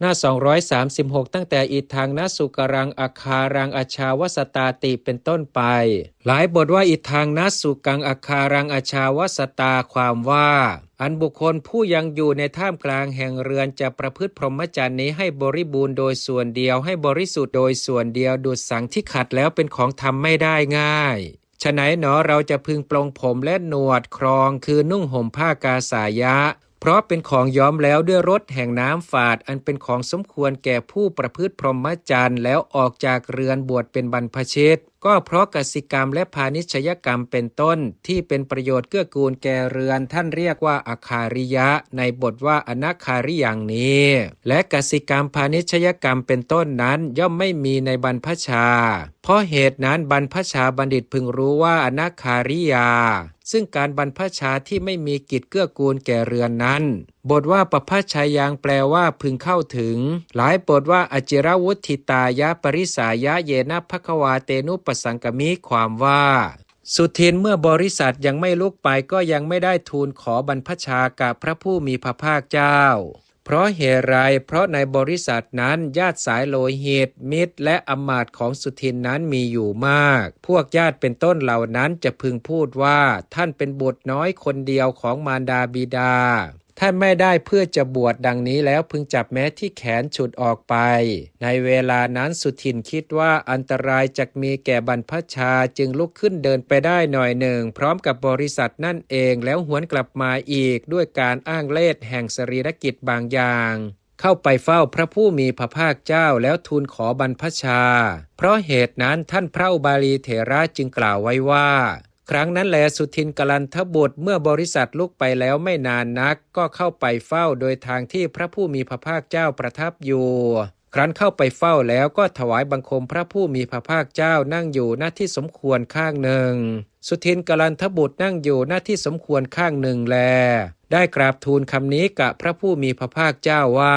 ໜ້າສອງຮ້ອຍສາມສິບຫົກ ຕັ້ງແຕ່ Idaṃ na sukaraṃ akāraṃ ācāvasatā ti ເປັນຕົ້ນໄປ. ຫຼາຍບົດວ່າ Idaṃ na sukaraṃ akāraṃ ācāvasatā ຄວາມວ່າ ອັນບຸກຄົນຜູ້ຍັງຢູ່ໃນທ່າມກາງແຫ່ງເຮືອນຈະປະພຶດພົມມະຈັນນີ້ໃຫ້ບໍລິບູນໂດຍສ່ວນດຽວ, ໃຫ້ບໍລິສຸດໂດຍສ່ວນດຽວ, ດຸດສັງທີ່ຂັດແລ້ວເປັນຂອງທຳໄມ່ໄດ້ງ່າຍ. ສະໄນໜໍ ເຮົາຈະເພິ່ງປົງຜົມ ແລະ ໜວດຄຣອງ ຄືນຸ່ງຫົ່ມຜ້າກາສາຍະ ເພາະເປັນຂອງຍ້ອມແລ້ວດ້ວຍລົດແຫ່ງນ້ຳຝາດ ອັນເປັນຂອງສົມຄວນແກ່ຜູ້ປະພຶດພົມມະຈັນ ແລ້ວອອກຈາກເຮືອນບວດເປັນບັນພະຊິດ ກໍເພາະກະສິກຳ ແລະ ພານິດຊະຍະກຳເປັນຕົ້ນ ທີ່ເປັນປະໂຫຍດເກື້ອກູນແກ່ເຮືອນ ທ່ານຮຽກວ່າອາຄາລິຍະ ໃນບົດວ່າອະນາຄາລິຍັງນີ້ ແລະ ກະສິກຳພານິດຊະຍະກຳເປັນຕົ້ນນັ້ນ ຍ່ອມໄມ່ມີໃນບັນພະຊາ. ເພາະເຫດນັ້ນ ບັນພະຊາບັນດິດເພິ່ງຮູ້ວ່າອະນາຄາລິຍາ ຊຶ່ງການບັນພະຊາທີ່ໄມ່ມີກິດເກື້ອກູນແກ່ເຮືອນນັ້ນ ບົດວ່າປະພັດຊາຍັງ ແປວ່າເພິ່ງເຂົ້າເຖິງ, ຫຼາຍບົດວ່າ ອະຈິລະວຸດທິຕາຍະ ປະລິສາຍະ ເຢນະ ພະຄະວາ ເຕນຸປະສັງກະມິ ຄວາມວ່າ ສຸທິນເມື່ອບໍລິສັດຍັງໄມ່ລຸກໄປ ກໍຍັງໄມ່ໄດ້ທູນຂໍບັນພະຊາກັບພະຜູ້ມີພະພາກເຈົ້າ. ເພາະເຫດໃດ? ເພາະໃນບໍລິສັດນັ້ນ ຍາດສາຍໂລຫິດ, ມິດ ແລະ ອຳມາດຂອງສຸທິນນັ້ນມີຢູ່ມາກ. ພວກຍາດເປັນຕົ້ນເຫຼົ່ານັ້ນຈະເພິ່ງພູດວ່າ ທ່ານເປັນບຸດນ້ອຍຄົນດຽວຂອງມານດາບິດາ. ທ່ານໄມ່ໄດ້ເພື່ອຈະບວດ, ດັ່ງນີ້ແລ້ວເພິ່ງຈັບແມ້ທີ່ແຂນຊຸດອອກໄປ. ໃນເວລານັ້ນສຸທິນຄິດວ່າອັນຕະລາຍຈັກມີແກ່ບັນພະຊາ, ຈຶ່ງລຸກຂຶ້ນເດີນໄປໄດ້ໜ້ອຍໜຶ່ງ ພ້ອມກັບບໍລິສັດນັ້ນເອງ, ແລ້ວຫວນກັບມາອີກດ້ວຍການອ້າງເລດແຫ່ງສະລີລະກິດບາງຢ່າງ, ເຂົ້າໄປເຝົ້າພະຜູ້ມີພະພາກເຈົ້າ ແລ້ວທູນຂໍບັນພະຊາ. ເພາະເຫດນັ້ນທ່ານພະອຸບາລີເຖລະຈຶ່ງກ່າວໄວ້ວ່າ ຄັ້ງນັ້ນແລ ສຸທິນກະລັນທະບຸດ ເມື່ອບໍລິສັດລຸກໄປແລ້ວໄມ່ນານນັກ ກໍເຂົ້າໄປເຝົ້າໂດຍທາງທີ່ພະຜູ້ມີພະພາກເຈົ້າປະທັບຢູ່. ຄັ້ນເຂົ້າໄປເຝົ້າແລ້ວ ກໍຖວາຍບັງຄົມພະຜູ້ມີພະພາກເຈົ້າ ນັ່ງຢູ່ ນະ ທີ່ສົມຄວນຂ້າງໜຶ່ງ. ສຸທິນກະລັນທະບຸດນັ່ງຢູ່ ນະ ທີ່ສົມຄວນຂ້າງໜຶ່ງແລ ໄດ້ກາບທູນຄຳນີ້ກະພະຜູ້ມີພະພາກເຈົ້າວ່າ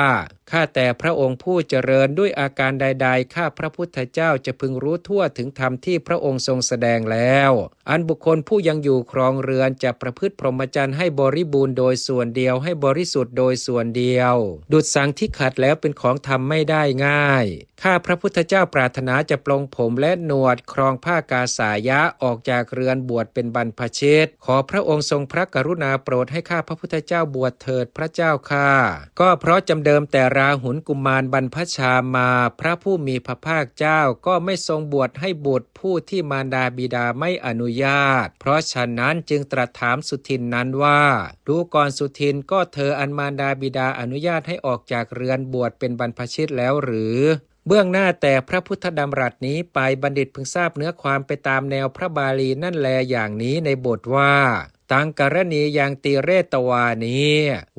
ຂ້າແຕ່ພະອົງຜູ້ຈະເລີນ, ດ້ວຍອາການໃດໆ ຂ້າພະພຸດທະເຈົ້າຈະເພິ່ງຮູ້ທົ່ວເຖິງທຳທີ່ພະອົງຊົງສະແດງແລ້ວ. ອັນບຸກຄົນຜູ້ຍັງຢູ່ຄຣອງເຮືອນຈະປະພຶດພົມມະຈັນໃຫ້ບໍລິບູນໂດຍສ່ວນດຽວ, ໃຫ້ບໍລິສຸດໂດຍສ່ວນດຽວ, ດຸດສັງທີ່ຂັດແລ້ວເປັນຂອງທຳໄມ່ໄດ້ງ່າຍ. ຂ້າພະພຸດທະເຈົ້າປາດຖະໜາຈະປົງຜົມ ແລະ ໜວດຄຣອງຜ້າກາສາຍະ ອອກຈາກເຮືອນບວດເປັນບັນພະຊິດ. ຂໍພະອົງຊົງພະກະລຸນາໂປດໃຫ້ຂ້າພະພຸດທະເຈົ້າບວດເຖີດພະເຈົ້າຂ້າ. ກໍເພາະຈຳເດີມແຕ່ລາຫຸນກຸມານບັນພະຊາມາ, ພະຜູ້ມີພະພາກເຈົ້າກໍໄມ່ຊົງບວດໃຫ້ບຸດ ຜູ້ທີ່ມານດາບິດາໄມ່ອະນຸຍາດ. ເພາະສະນັ້ນຈຶ່ງຕລັດຖາມສຸທິນນັ້ນວ່າ ດູກ່ອນສຸທິນ, ກໍເທີອັນມານດາບິດາອະນຸຍາດໃຫ້ອອກຈາກເຮືອນບວດເປັນບັນພະຊິດແລ້ວຫຼື? ເບື້ອງໜ້າແຕ່ພະພຸດທະດຳລັດນີ້ໄປ, ບັນດິດເພິ່ງຊາບເນື້ອຄວາມໄປຕາມແນວພະບາລີນັ້ນແລຢ່າງນີ້ໃນບົດວ່າ ຕັງກະລະນີຍັງຕິເຣຕະວານີ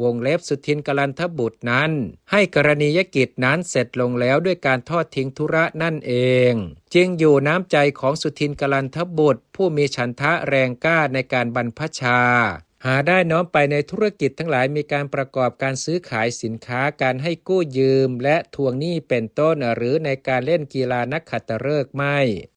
ວົງເລັບ ສຸທິນກະລັນທະບຸດນັ້ນ ໃຫ້ກະລະນີຍະກິດນັ້ນເສັດລົງແລ້ວດ້ວຍການທອດຖິ້ງທຸລະນັ້ນເອງ. ຈິງຢູ່ນ້ຳໃຈຂອງສຸທິນກະລັນທະບຸດ ຜູ້ມີສັນທະແຮງກ້າໃນການບັນພະຊາ ຫາໄດ້ນ້ອມໄປໃນທຸລະກິດທັງຫຼາຍ ມີການປະກອບການຊື້ຂາຍສິນຄ້າ, ການໃຫ້ກູ້ຢືມ ແລະ ທວງໜີ້ເປັນຕົ້ນ ຫຼື ໃນການຫຼິ້ນກິລານັກຂັດຕະເລີກໄມ້.